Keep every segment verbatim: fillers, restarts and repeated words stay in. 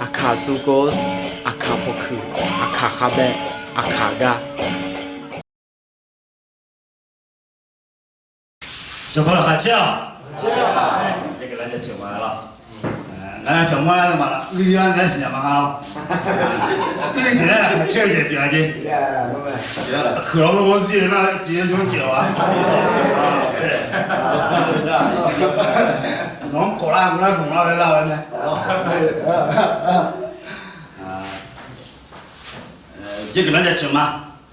Aqkaq sukos, aqkaq pawkuiq, aqkaq khavbae, aqkaq gar. Sanqpaq laqkhaq caer-aq. Ngar pyawq mar-aer ma, uir-ar nae siqnya ma nga lawr. Uir jeq laer laqkhaq caer-eu jeq pyeuf-a jeq. Aqkuiq lawr lor zir-eu nar tiq yar nymr caev-awq-a. Nawq-anr kawf lar mq lar nmq lar laer lar-eu mae. Jer guiqlanq jaceuq ma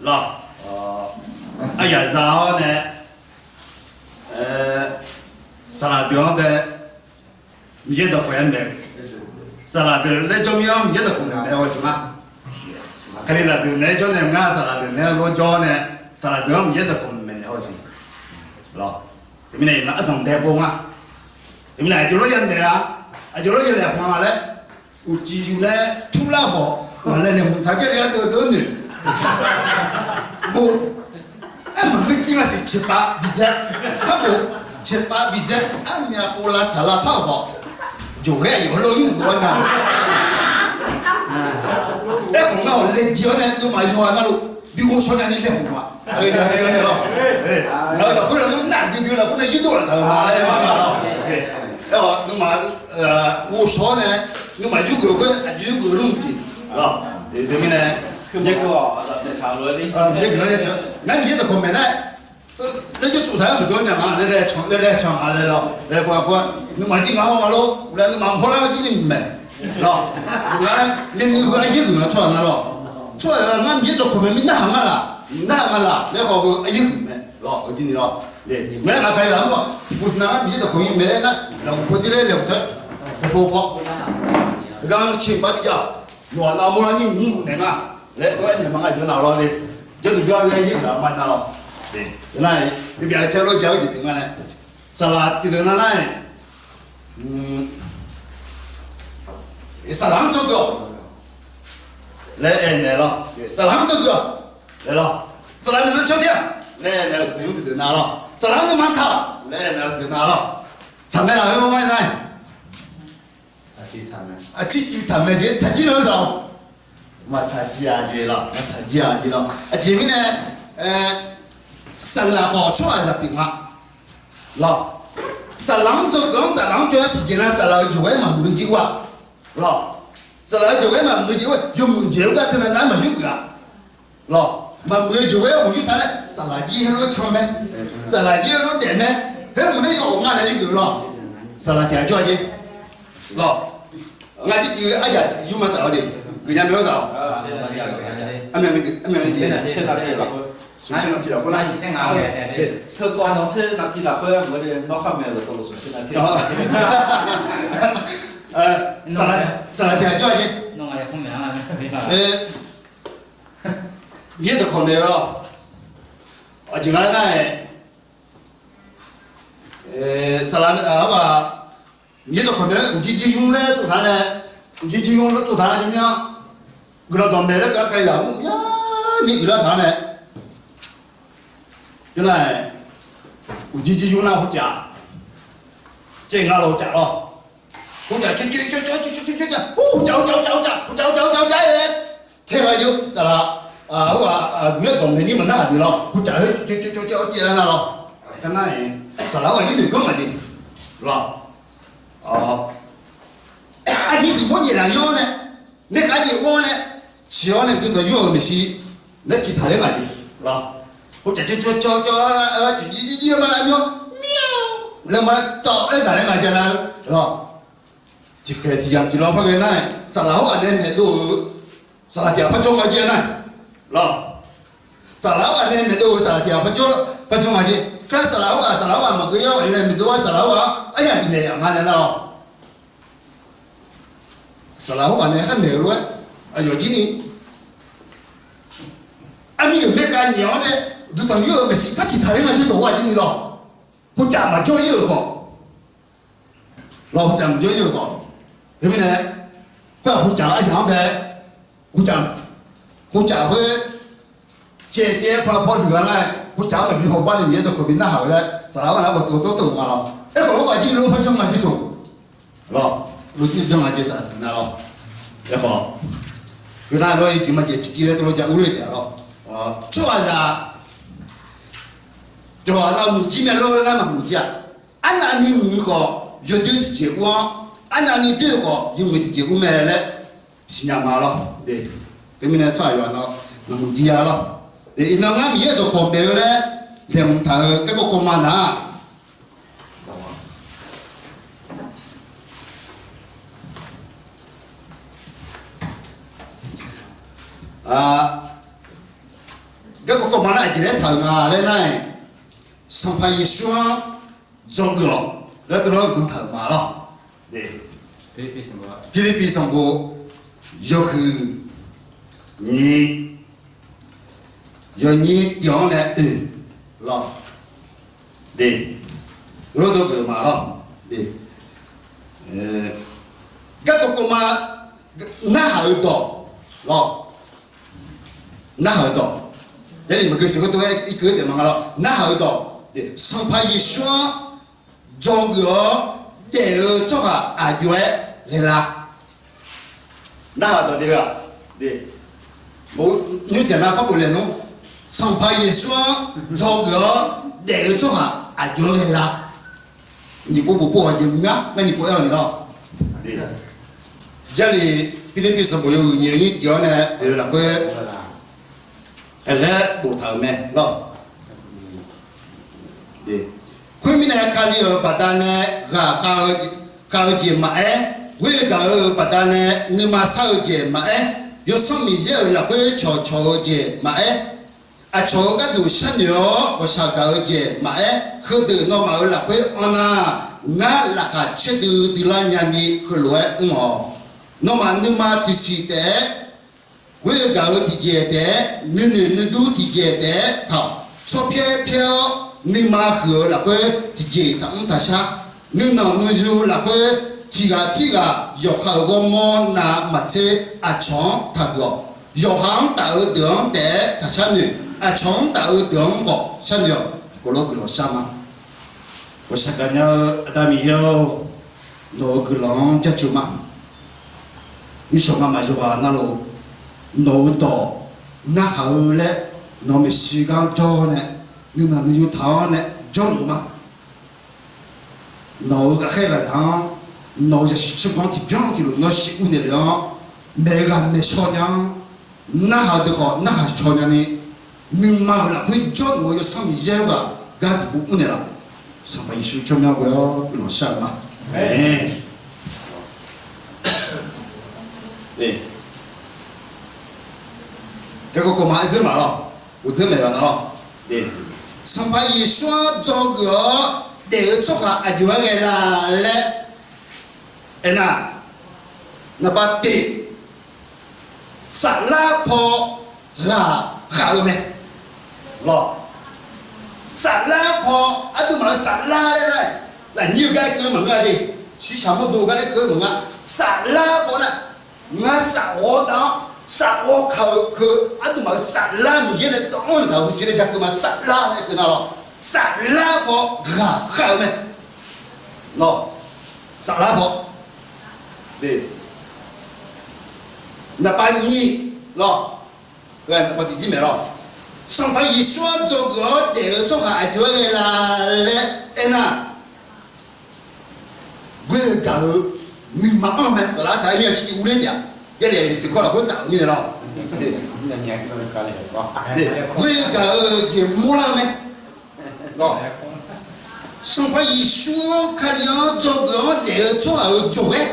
lawr. Aryaq za-awr nae, saqlaq deuq-anr bae Miqyaer dawqkawq-aer maeq, saqlaq deuq laer jawr mir-anr Miqyaer dawqkawq maeq-eu siq ma. Kalizaq deuq naeq-aer jawr nae ngar saqlaq deuq naeq-aer lor jawr nae, saqlaq deuq-anr Miqyaer dawqkawq maeqnaeq-eu siq lawr. Teumirnae iqnan ardanq bae bo nga. Teumirnae aqjox lawr ya maeq-a, aqjox lawr ya laeqhmq-a laer, uqcif yuf nae turlar khawf, ngaq laeqhmq taq-aer le-a deuv deuv noeq. Bo, aer maqngeur jir nga siq ceqpav bidzae. Arbof, ceqpav bidzae. Armyaq pov lavtsaq lavpar-euq khawf, jawqghaer aqyawf heulof-aer mr dov-aer nga. Aerkhawf ngar-awq laejae-awr nae nawmaf yawqha navluf bi ghovshaw nyani laeqhmq ma. Ngaq-euq lafkhoer lafkhoer nar duidui lafkhoer nae yurdov laf taq-euq ma laer ma lawr. Aerkhawf nawmaf ghovshaw-awr nae, nawmaf yurgeuf khoer aqjox yurgeuf lmr siq lawr. Teumirnae, ngar Miqyaer dawqkawq maeq nar, laer jawr tsuf taq-aer maqjawr nya nga laer laer can, laer laer can ma laer lawr. Laer pov-a pov-a, nawmaf jir ngaq hawr nga lor laer nawmaf hawrlar jir ni maeq lawr. Ngar myavnuiv heu aryaer huiq nga tsawrhaq nga lawr. Tsawrhaq ngar Miqyaer dawqkawq maeq mir narhaq nga laf, narhaq nga laf laer khawf heu aryaer huiq mae lawr. Heu jir ni lawr. Maeq-aer ngaq kalizaq mr-awq tiqpov tiqnav ngar Miqyaer dawqkawq-ir maeq-aer nar, lafhuq paw jir laer laeqhmq taq-aer, paw paw paw, heugar ciqbax bijav-awq. Yawqghaq nav mawrlar nyir nymr naeq nga laer aer naeq ma ngar jawr nav lawr le. Jawrduq jawr-a laer yaer gaq ma nar lawr. Nar-aq, yawbyav-aer tae lawr ja-eu jeq pyeuf nga nae, saqlaq tiqdeuq nav nar-aq, saqlaq-anr jawrgeuf-awq laer aer naeq lawr. Saqlaq-anr jawrgeuf-awq laer lawr. Saqlaq-anr naeq-anr cawr tir-aq laer aer naeq-eu tiqdeuq nav lawr. Saqlaq-anr nuima taq-awq laer aer naeq-eu tiqdeuq nav lawr. Tsaqmaeq laf-eu ma nar-aq, aqcir cif tsaqmaeq jeq tsaqjir-eu zaq-awq. Maqtsaq jir-a jeq lawr, maqtsaq jir-a jeq lawr. Aqjeq mirnae, saqlaq khawf tsawrhaqzaq pyeuf nga lawr. Saqlaq-anr jawrgeuf-anr saqlaq-anr jawr-aer tiqjeq nar saqlaq-euq jawq-aer maqmuiq jir ur-aq lawr. Saqlaq-euq jawq-aer maqmuiq jir ur-aq, yawmuiq jeq-anr gar teunav nar maqyur geuf-a lawr. Maqmuiq-eu jawq-aer maqyur taq nae saqlaq jir heulof can mae, saqlaq jir heulof daef mae, heulof maqnae yawf nga nae yur geuf lawr. Saqlaq tiq ghaq jawr-a jeq lawr. Ngar jircuiv aryaq yurma saqlaq-awr de, geufnya mae-awr saq-awq. Armyaq, armyaq, smq tser navtiq lafkhoer nar, smq tser navtiq lafkhoer, saqlaq tiq ghaq jawr-a jeq. Miqyaer dawqkawq maeq-eu lawr. Aqjeq nga laer nar-aq, saqlaq-anr ghaq Miqyaer dawqkawq maeq-aer uqjir jir nymr laer tsov taq nae, uqjir jir nymr laer tsov taq-a jeq mir-anr, guiqlanq dawqmaeq laer keuv-a kalizaq mr myani uiqlar taq-a nae, yawnar-aq, uqjir jir nymr nar hocaf caev nga lawr, hocaf lawr. Hocaf coer coer coer coer coer coer coer coer, hocaf hocaf hocaf hocaf hocaf hocaf hocaf hocaf-aer, tae nga yawr saqlaq, hawr-aq, guiqlanq dawqmaeq ni maqnar haq deuq lawr, hocaf-aer coer coer coer coer-awr caev lar nar lawr. Kar nar-aq, saqlaq-anr ghaq yar noeq ganr maqjeq lawr. Aqmir tiq mawr nyaef laf yanr-awr nae, maerkhav nyaef ghawr-awr nae, ciq-awr nae guiqlanq yur-euq maeqshi, nae ciq taq laer ngaq jeq lawr. Hocaf coer coer coer coer-awr, cuif jir jir jir-awr ma lar mir-awr, mir-awr laer ma tawv-aer daq laer ngaq jeq nar lawr. Tiqkhaeq tiq yamq tiq lawr par ghae nar-aq, saqlaq hawr ghaq nae maeqdov-euq saqlaq tiq ghaq par jawr nga jeq nar lawr. Saqlaq hawr ghaq nae maeqdov-euq saqlaq tiq ghaq par jawr, par jawr nga jeq. Kar saqlaq hawr ghaq, saqlaq hawr ghaq maqgeu yar-awr ghaq nae maeqdov-awr saqlaq hawr ghaq aryamq bifnaeq yaf nga nae nar lawr. Saqlaq hawr ghaq nae kharmaeq-eu lof-aer, aqyawf jir ni, armir yawq maerkhav nyaef-awr nae, duqtanq yur-euq maeqshi par ciq taq laer nga jeq dawq-awr aqjir ni lawr. Hocaf maqjawr ir-euq khawf lawr, hocaf maqjawr ir-euq khawf. Teumirnae, khoer-aq hocaf aryamq-anr bae, hocaf, hocaf khoer caev caev-aer paw paw duiq-a nar-aq, hocaf-anr maqbi hawbar ni Miqyaer dawqkawq bi narhaq-eu laer saqlaq hawr ghaq nae maqdov tawr teuq nga lawr. Aerkhawf hawr ghaq jir lof par jawr nga jeq teuq lawr. Lof jir jawr nga jeq saqlaq tiq nar lawr. Aerkhawf, yawqnan lawr-eu jeq maqjeq ciqciv laer tov lawr ja urler taef-a lawr. Tsawrhaqzaq cawq-aq nar muiq jir mae lor laer maqmuiq jir-aq, arnavni muiq-eu khawf yawdoer tiqjeq ur-anr, arnavni doer-eu khawf yawmuiq tiqjeq ur mae laer siqnya ma lawr. Teumirnae tsawrhaq yawqha nar maqmuiq jir-a lawr. Iqnan ngar Miqyaer-euq dawqkawq maeq-eu laer laeqhmq taq-euq garkawv kawvma nar-aq, garkawv kawvma nar aqjeq laer taq-euq nga laer nar-aq, Sanqpaq Yeqsur-anr dzawgeuf-awq laer tov lawr-eu jan taq-euq ma lawr. Pirlirpiv sanqbof yawhuiq nyiq yawnyir tiq-anr nae oeq lawr. Tov lawr dzawgeuf-eu ma lawr. Garkawv kawvma narhaq-eu dawq lawr. Narhaq-eu dawq. Jarlif maqgeu siq khoertov-aer irkeuv-aer taef ma nga lawr. Narhaq-eu dawq. Sanqpaq Yeqsur-anr dzawgeuf-awr daef-eu tsawrhaq aqjox-aer ghae la? Narhaq-eu dawq de-aq, nymr tiqghaq nar par bof laeq nmr. Sanqpaq Yeqsur-anr dzawgeuf-awr daef-eu tsawrhaq aqjox-aer ghae la? Nyiq pov bof pov-awq jeq mr ngar ngar nyiq pov aer-awq ni lawr. Jarlif Pirlirpiv sanqbof yawhuiq nyiq yawnyir tiq-awr nae oeq-eu lafkhoer aerlaer boftaq-euq mae lawr. Khoermirnae, Kali-euq baqdanae ghaqkhav-eu jeq maqaer, ghoer-eu gaq-eu baqdanae nuima sar-eu jeq maqaer, Yawsanr Miqyaer-euq lafkhoer cawqcawq-eu jeq maqaer, aqcawq-euq gharduq sharnoeq-awr ghawqshaq gaq-eu jeq maqaer, heudeuq nawmaf-euq lafkhoer anr nar, ngar laqkhaq caerdui duilar nyani heulof-aer mr-awq. Nawmaf nuima tiqsiq taef-aer ghoer-eu gaq-eu tiqjeq taef-aer, nuinoeq nuidur tiqjeq taef-aer taq-awq. Tsawrpyaer pyaer-awr nuima huiq-euq lafkhoer tiqjeq taqmr taqshar, nuinanq nuiyu lafkhoer tiqghaq tirghaq yawqha-euq ghawrmawr nav maqtser aqcawq-anr taqhuiq-awq. Yawqha-anr taf-eu deuq-anr taef-aer taqshar noeq, aqcawq-anr taf-eu deuq-anr khawf sharnoeq-awq. Tiqkawv lof guiqlanq shar ma. Ghawqshaq gaqnya-eu Aqda Miqyaer-or, nawq-euq guiqlanq-anr jaceuq ma. Mirshawq ngamaf yawqghaq navluf nawq-euq dawq narhaq-eu laer nawq-euq maeqshi gar-anr jawr-awr nae, nuinanq nuiyu taq-awr nae jawrluf ma. Nawq-euq ghaqkhaer ghaqzaq-anr, nawq-euq zaqsiq tsawrganr tiqbyan tiqlof nawr shir ur naeq lef-anr, maeq ghaq maeqshaw nya-anr, narhaq deuq khawf narhaq caw nyani, nuima-euq lafkhoer jawrluf-eu Yawsanr Miqyaer-eu ghaq gar tiqpov mr naeqlaf. Sanqpaq Yeqsur tsawrmyanr ghoe-awr guiqlanq shar-eu ma. Aqmeq. Garkawv kawvma aer dzeur maq lawr, uqdzeur maeq laf nar lawr. Sanqpaq Yeqsur-anr dzawgeuf-awr daef-eu tsawrhaq aqjox-aer ghae la laer aernar, naqba teq, saflar paw ghaq khaq-eu mae lawr. Saflar paw aqduimaf-euq saflar laer nar, lafnyir-eu gar aer keuv maqngeur-a de. Shirshaq mawrdo gar aer keuv maqngeur. Saflar paw nar, ngar safghawr taf-anr safghawr kaq-eu keuv aqduimaf-euq saflar Miqyaer nae tawv-anr taq-euq siq nae ja keuv ma saflar laer keuv nar lawr. Saflar paw ghaq khaq-eu mae lawr. Saflar paw. Naqpav nyiq lawr. Naqpav tiqjir maeq lawr. Sanqpaq Yeqsur-anr dzawgeuf-awr daef-eu tsawrhaq aqjox-aer ghae la laer aernar, ghoer-eu gaq-eu nuima anr mae. Saflar taq-aer mir-a ciqciv urler taef-a. Jarlif tiqkawv lafkhoer tsaf-euq mirnae lawr. Ghoer-eu gaq-eu jeq mawrlar-eu mae. Sanqpaq Yeqsur Kali-anr dzawgeuf-awr daef-eu tsawrhaq-euq jawqghaer,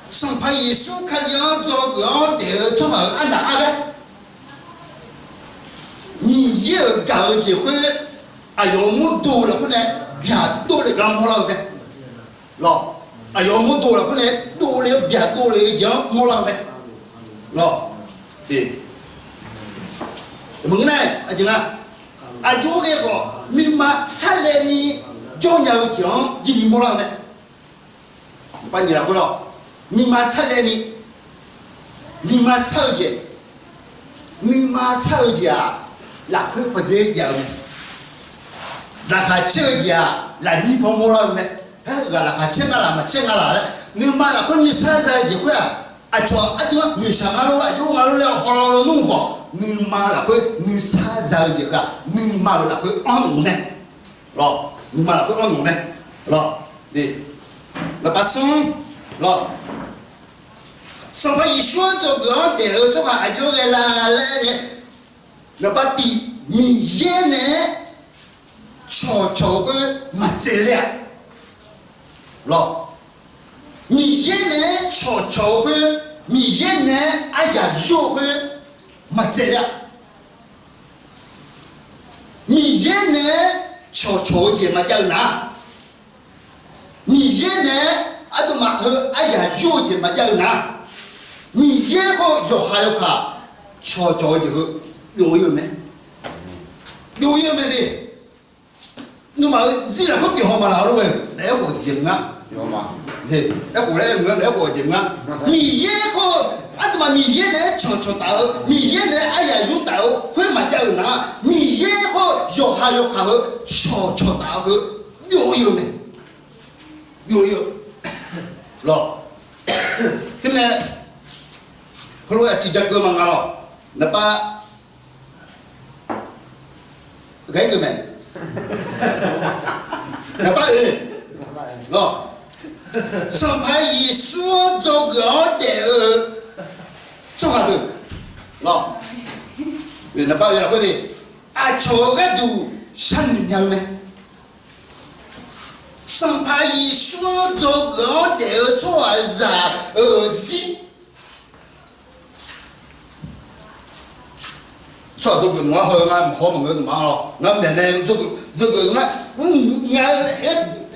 Sanqpaq Yeqsur Kali-anr dzawgeuf-awr daef-eu tsawrhaq-euq arnaq arghaer, Miqyaer-euq gaq-eu jeq khoer aqyawf-euq mawrdo lafkhoer nae byaqdov le gar mawrlar-eu mae lawr. Aqyawf-euq mawrdo lafkhoer nae dovle-eu byaqdov le-eu jeq-anr mawrlar-eu mae lawr. Maqngeur nar, aqjeq nga, aqjox-aer ghae khawf nuima sarlaevni jawrnya-eu jeq-anr jirni mawrlar-eu mae. Naqpav nyiq lafkhoer lawr, nuima sarlaevni, nuima sar-eu jeq, nuima sar-eu jeq-aq, lafkhoer pawdzer jav-eu mae. Laqkhaq caer-eu jeq-aq, lafnyir paw mawrlar-eu mae. Aer, ghaq laqkhaq caer nga laq, maqcaer nga laq laer nuima lafkhoer nuisar za-eu jeq khoer-aq, Aqcawq aqdui-anr noeqshaq nga lor, aqjox nga lor laer haw lawnmr khawf, nuima lafkhoer nuisar za-eu jeq ghaq, nuima-euq lafkhoer anr-euq mae. Nuima lafkhoer anr-euq mae. Lawq, sanqpaq Yeqsur-anr dzawgeuf-awr daef-eu tsawrhaq aqjox-aer ghae la laer nae, naqpav tiq, Miqyaer naeq-aer cawqcawq-eu khoer maqtsaevler-a. Lawq, Miqyaer naeq-aer cawqcawq-eu khoer, Miqyaer naeq-aer aryaq yur-eu khoer maqtsaevler-a. Miqyaer naeq-aer cawqcawq-eu jeq maqjav-eu nar, Miqyaer naeq-aer aqduimaf heu aryaq yur-eu jeq maqjav-eu nar, Miqyaer khawf yawqha yawkaq cawqcawq-eu jeq heu byov-ir-eu mae. Byov-ir-eu mae de. Nuima-euq zir lafkhoer pyeuf haw ma laq lor-e, naef aerkhof jeq mr nga. Aerkhof laer aer-eu maqngeur, naef aerkhof jeq mr nga. Miqyaer khawf, aqduimaf Miqyaer naeq-aer cawqcawq taf-eu, Miqyaer naeq-aer aryaq yur taf-eu khoer maqjav-euq nar, Miqyaer khawf yawqha yawkaq heu cawqcawq taf-eu heu byov-ir-eu mae. Byov-ir-eu. Lawq, teunae heulof-aer aqciq ja keuv ma nga lawq. Naqpav ghae-ir keuv mae. Naqpav oe, lawq, Sanqpaq Yeqsur-anr dzawgeuf-awr daef-eu tsawrhaq deuq, lawq, naqpav oe lafkhoer de, aqcawq-euq gharduq sharnoeq nya-eu mae. Sanqpaq Yeqsur-anr dzawgeuf-awr daef-eu tsawrhaqzaq-euq zir, tsawrhaq dzawgeuf nmr-anr haw-eu ngar maqhaw maqngeur, nuima-anr lawq, ngar maeqnae dzawgeuf, dzawgeuf ngar,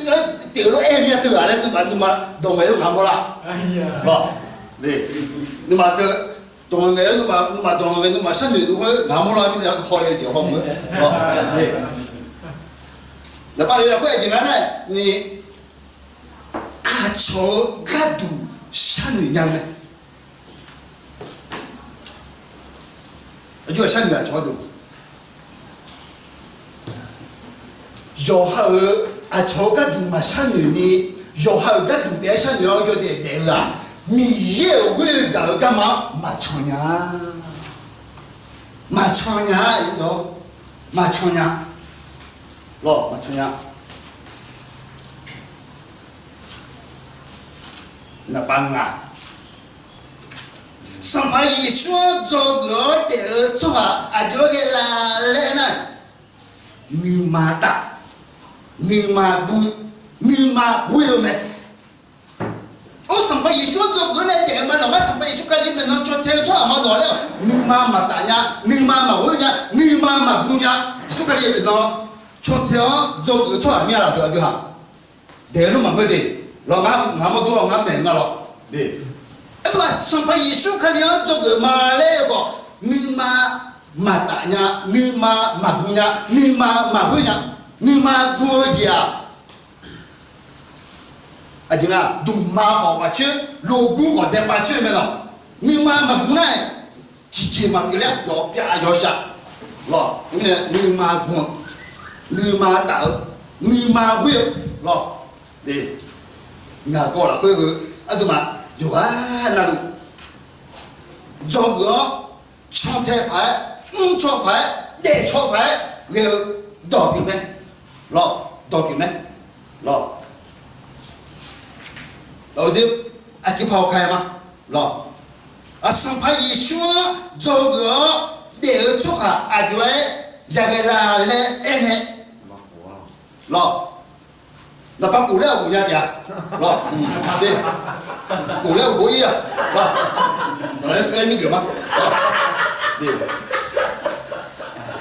nga, pyeuf lof-aer mya teughaq laer nuima, nuima dawq ngaeq-eu ngaq mawrlar. Nuima teu dawq ngaeq-eu nuima, nuima dawq ngaeq-eu nuima sharnoeq luf khoer ngaq mawrlar mirnae haw le jeq haw maqngeur. Naqpav oe lafkhoer aqjeq nga nar ni, aqcawq-euq gharduq sharnoeq nya-eu mae. Aqjox-aer sharnoeq aqcawq gharduq, yawqha-euq aqcawq-euq gharduq maqsharnoeq ni, yawqha-euq gharduq taef-aer sharnoeq-awr yawdaef daef-eu-aq, Miqyaer-euq ghoer-eu gaq-eu garma-anr maqcan nya. Maqcan nya, maqcan nya. Lawq, maqcan nya. Naqpav nga, Sanqpaq Yeqsur-anr dzawgeuf-awr daef-eu tsawrhaq aqjox-aer ghae la laer aernar, nuima taf, nuima bm, nuima ghoer-eu mae. Or, Sanqpaq Yeqsur-anr dzawgeuf-awr nae daef-eu ma nawq ma, Sanqpaq Yeqsur Kali maeqnan caw tae-eu tsawrhaq ma nawq laer-awq, nuima maqtaf nya, nuima maqghoer nya, nuima maqbm nya. Yeqsur Kali maeqnan caw tae-awr dzawgeuf-eu tsawrhaq mir-a laf deuq aqdui haq daef-eu nmr maqngeur de. Lawq, ngar, ngar mawrdo-awr ngar maeq nga lawq. Aerkhawf, Sanqpaq Yeqsur Kali-anr dzawgeuf ma laer-eu khawf, nuima maqtaf nya, nuima maqghoer nya, nuima maqghoer nya, nuima ghoer-eu jeq-aq, aqjeq nga, dmqma khawf paf coer, loqguv khawf dae paf coer-eu mae lawq. Nuima maqghoer nar-aq, tiqjeq maqpyeuf laer yawqpyav yawshaq lawq. Nuima ghoer-eu, nuima taf-eu, nuima ghoer-eu lawq. Ngaq gawv lafkhoer heu aqduimaf yawqghaq navluf dzawgeuf-awr cantae paq-aer, mrcaw paq-aer, daefcaw paq-aer ghae-eu dawq pyeuf mae lawq. Dawq pyeuf mae lawq. Aqjeq paq-awr ka-aer ma lawq. Aq, Sanqpaq Yeqsur-anr dzawgeuf-awr daef-eu tsawrhaq aqjox-aer yaghae la laer aer mae lawq. Naqpav kof laer-awq bof nya taef-a lawq. Kof laer-awq bof-ir-a lawq. Saqlaq-aer shir-aer mirgeuf ma.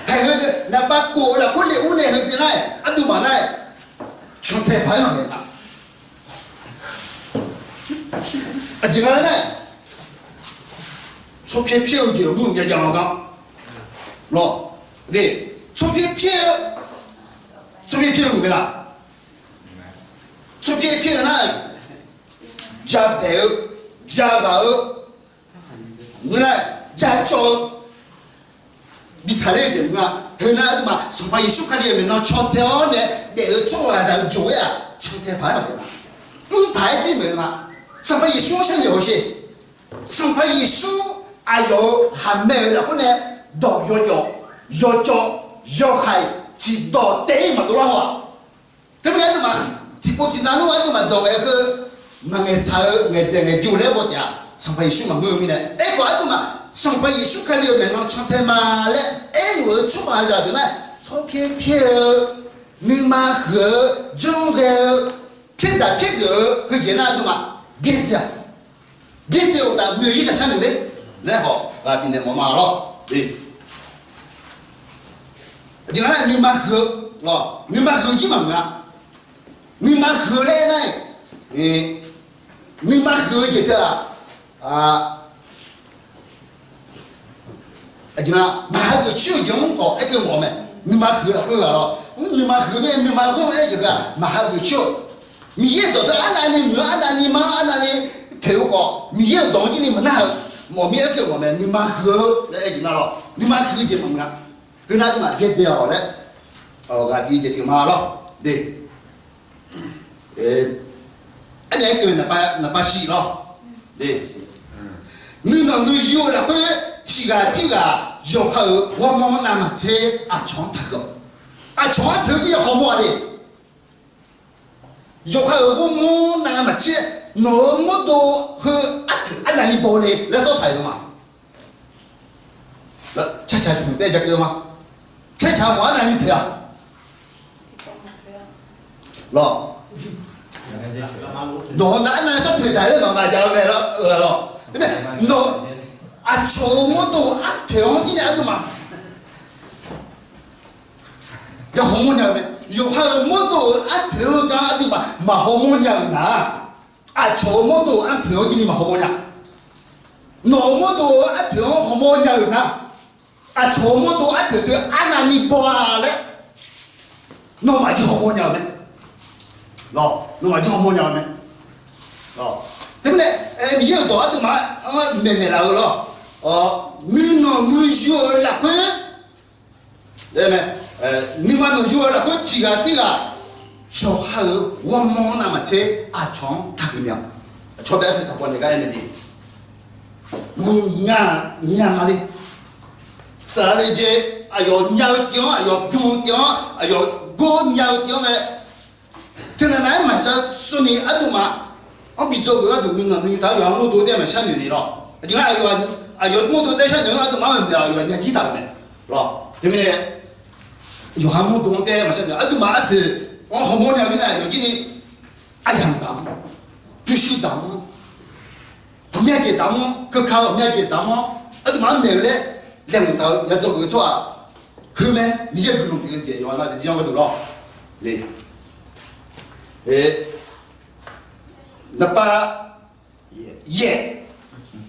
Haeq heu naqpav kof-eu lafkhoer le ur nae heu te nar-aq, aqduimaf nar-aq, cantae paq-aer maqghae-a. Aqjeq nga laer nar-aq, tsawrpyaer pyaer-eu jeq-euq mr-euq byav jav-awr gar lawq. Tsawrpyaer pyaer-eu, tsawrpyaer pyaer-eu maqngeur laf. Tsawrpyaer pyaer-eu nar-aq, jadaeq-eu, jaghaq-eu, ngeur nar-aq, jacawv-eu, bi tsaqler-eu jeq mr nga. Heu nar aqduimaf Sanqpaq Yeqsur Kali-euq maeqnan cantae-awr nae daef-eu tsawrhaqzaq-eu jawq-aer-aq, cantae paq-aer maqghae-a. Mr paq-aer jir maeq-eu nga. Sanqpaq Yeqsur-anr sharnoeq hawsher. Sanqpaq Yeqsur aqyawf-euq khaqmae-euq lafkhoer nae dawq yawjawf, yawcawv, yawhaiq tiqdawq taef-ir maqdov lar haw-aq. Teumirnae aqduimaf tiqpov tiqnav nmr-eu aqduimaf dawq ngaeq-eu heu, maqngaeq tsaq-eu ngaeqdzaeq ngaeqjoq laer baw taef-a. Sanqpaq Yeqsur maqngeur-eu mirnae aerkhawf aqduimaf Sanqpaq Yeqsur Kali-euq maeqnan cantae ma laer aerluf-eu tsawrhaqzaq deuq nar, tsawrpyaer pyaer-eu, nuima huiq-eu, janrghae-eu, pyaerdzaq pyaergeuf-eu heujeq nar aqduimaf byaerdzae-aq, byaerdzae-euq uqtaf moeqyir taq sharnoeq ler laer khawf ghaq bifnaeq mawf ma lawr. Aqjeq nga nar nuima huiq-eu, nuima huiq-eu jir maqngeur-a. Nuima huiq-eu laer aernar-aq, nuima huiq-eu jeq teu-aq, aqjeq nga maqhageuf coer-eu jeq-anr khawf aerkeuv mawf-eu mae. Nuima huiq-eu lafkhoer ghaq lawr, nuima huiq-eu mirnae nuima ghanr-eu aer jeq heu-aq maqhageuf coer-eu. Miqyaer-euq dawq teu arnavni muiq-eu, arnavni mar, arnavni teq-eu khawf Miqyaer-euq dawq-anr jirni maqnar-eu mawf mir aerkeuv mawf mae. Nuima huiq-eu laer aer jeq nar lawr, nuima huiq-eu jeq maqngeur-a. Khoernar aqduimaf byaerdzae-awq laer ghaq bi jeq pyeuf ma lawr. De, arnyaf aerkeuv naqpav shif lawr. Nuinanq nuiyu-eu lafkhoer tiqghaq tirghaq yawqha-euq ghawrmawr navmaqtser aqcawq-anr taqhuiq-awq. Aqcawq-anr poeq-eu jir yawqha mawr-a de. Yawqha-euq ghawrmawr navmaqtser, nawq-euq mawrdo heu arpoeq arnavni baw le laer sawr taq-euq ma. Caercaq tiq hmq taef-aer ja keuv ma. Caercaq mawf arnavni poeq-a lawr. Nawq-eu nav arnavni sawr poeq taq-aer nawq nav jav-eu mae lawr. Nawq, aqcawq-euq mawrdo arpoeq-anr jir aqduimaf ya hawmawr nya-eu mae. Yawqha-euq mawrdo-euq arpoeq-anr gar aqduimaf maqhawmawr nya-euq nar, aqcawq-euq mawrdo-euq arpoeq-anr jirni maqhawmawr nya. Nawq-euq mawrdo-euq arpoeq-anr hawmawr nya-euq nar, aqcawq-euq mawrdo arpoeq teu arnavni baw-a laer nawmaf jir hawmawr nya-eu mae. Nawmaf jir hawmawr nya-eu mae. Teumirnae Miqyaer-euq dawq aqduimaf-anr maeqnaeq laf-eu lawr, nuinanq nuiyu-eu lafkhoer nuima nanqyu-eu lafkhoer tiqghaq tirghaq yawqha-euq ghawrmawr navmaqtser aqcawq-anr taqhuiq nya. Aqcawq bae arpoeq taqbaw naeq gar aer mae de. Mq nya, nya ma le. Saqlaq le jeq, aqyawf nya-eu tiv-anr, aqyawf bym-eu tiv-anr, aqyawf gor nya-eu tiv-anr mae. Teunav nav-aer maqshar sawrni aqduimaf-anr bi dzawgeuf gharduq nuinanq nuiyu taq-awr yawqha mawrdo taef-aer maqshar noeq ni lawr. Aqjeq nga aqyawf mawrdo taef-aer sharnoeq-anr aqduimaf-anr maqnoeq-a, yawqha nya jir taq-euq mae lawr. Teumirnae yawqha mawrdo-anr taef-aer maqshar noeq, aqduimaf arpoeq-anr hawmawr nya-eu mirnae aqyawf jirni aryamq daq-anr, pyurshuir daq-anr, ghawqmya jeq daq-anr, keuka ghawqmya jeq daq-anr, aqduimaf-anr maeq-eu laer laeqhmq taq-eu ya dzawgeuf-eu tsawrhaq, heu mae, Miqyaer guiqlanq pyeuf-eu jeq yawqha navluf-anr gharduq lawr. Naqpav yaef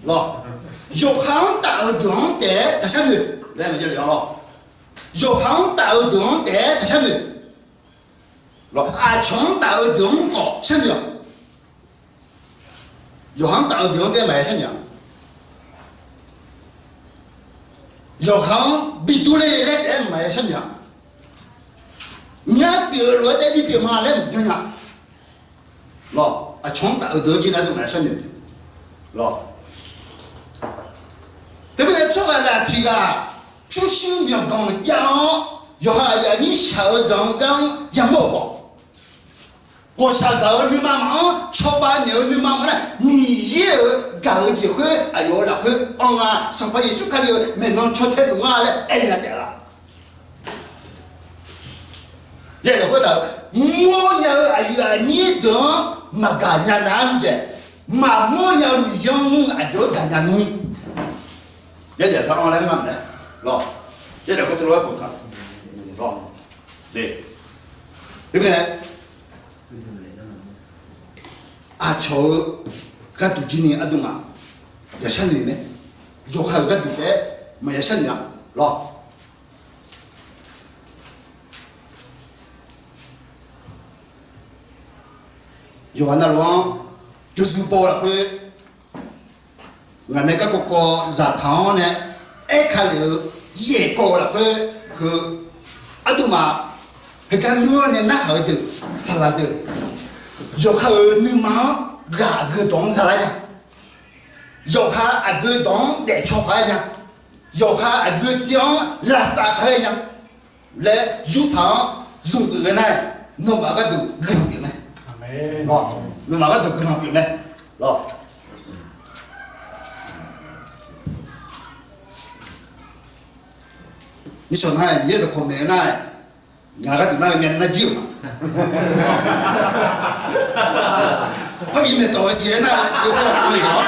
lawr, yawqha-anr taf-eu deuq-anr taef-aer taqshar noeq laer maqjav le-a lawr. Yawqha-anr taf-eu deuq-anr taef-aer taqshar noeq lawr, aqcawq-anr taf-eu deuq-anr khawf sharnoeq-awq. Yawqha-anr taf-eu deuq-anr taef-aer maqya sharnoeq-a. Yawqha-anr bi durler laer taef-aer maqya sharnoeq-a. Ngar pyeuf-eu lof-aer taef-aer bipyeuf ma laer maqjan nya lawr. Aqcawq-anr taf-eu deuq-anr jir nar deuq maqya sharnoeq lawr. Teumirnae tsawrhaqzaq tiq ghaq pyurshuir myawqganq jav-awr yawqha aqyuif aqnyir shaq-eu zanq-eu gar-anr yamawr-euq khawf, ghawqshaq gaq-eu nuima maf-anr cawba naeq-eu nuima maf nar, Miqyaer-euq gaq-eu jeq khoer aqyawf-euq lafkhoer anr nga, Sanqpaq Yeqsur Kali-euq maeqnan caw tae luf nga laer aer nya taef-a. Yaeq lafkhoer taq-eu, mawrnya-eu aqyuif aqnyir deuq-anr maqgaq nya nar-anr jaeq, maqmawr nya-eu Miqyaer-anr aqjox-aer gaq nya nmr. Yaeq lafkhoer taq-eu lawr, yaeq lafkhoer taq-eu lawr. Teumirnae aqcawq-eu gharduq jir ni aqduimaf ya sharnoeq mae. Yawqha-euq gharduq taef-aer maqya sharnoeq-a lawr. Yawqha navluf-anr yawzeu baw-eu lafkhoer, ngaq nae garkawv kawv zaqtaq-anr nae aerka lef-eu yaef kawv-eu lafkhoer, heu aqduimaf heugar nuir-awr nae narhaq-eu deuq, saqlaq deuq, yawqha-euq nuima-anr ghaq geudawq-anr zalar nya. Yawqha aqgeu dawq-anr daefcaw paq-aer nya. Yawqha aqgeu tiv-anr lavsav paq-aer nya laer yurtaq-anr zmqgeuf ghae nar-aq, nawmaf gharduq guiqlanq pyeuf mae. Nawmaf gharduq guiqlanq pyeuf mae. Lawr, nishawq nar-aq, Miqyaer dawqkawq maeq-eu nar-aq, ngaq gharduq nar-eu nya nar jir-euq ma. Par bi maeqtawf-eu siq-aer nar-aq, yawkawr-eu-awq.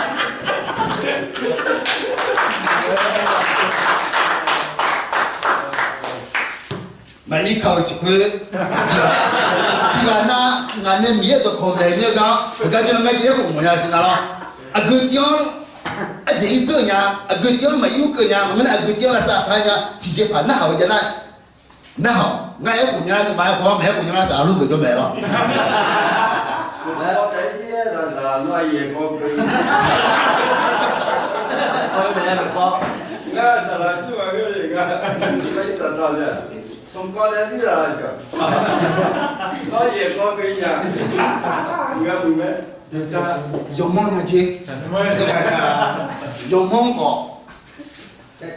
Maqir ka-eu siq khoer, tiq ghaq nar ngaq nae Miqyaer dawqkawq maeq-eu mir-eu gar-anr heugar jawr nar ngar jeq aerkhof mawf nya-eu nar lawr. Aqgeu tiv-anr arjeq ir dzeur-eu nya, aqgeu tiv-anr maqir ur keuv nya, maqngeur nar aqgeu tiv-anr lavsav paq-aer nya, tiqjeqpaq narhaq-eu jav nar, narhaq-awq. Ngar aerkhof nya nar, nuima aerkhof-anr maqaer khof nya nar saqlaq lur geuf jawr mae lawr. Yawmanr nya jer. Yawmanr khawf,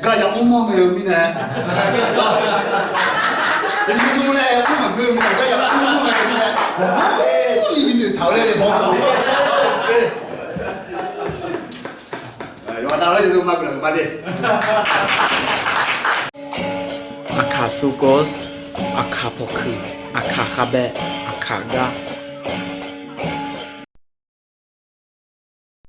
gar yamr mawr ngae-eu mirnae, yawmuiq nae yamr maqngeur-eu mirnae, gar yamr mawr ngae-eu mirnae, yawmanr ni binoeq taq-eu laer nae baw. Yawqha navlawr yawzeu ma guiqlanq ma de. Aqkaq sukawv, aqkaq pawqkuiq, aqkaq khavbae, aqkaq gar.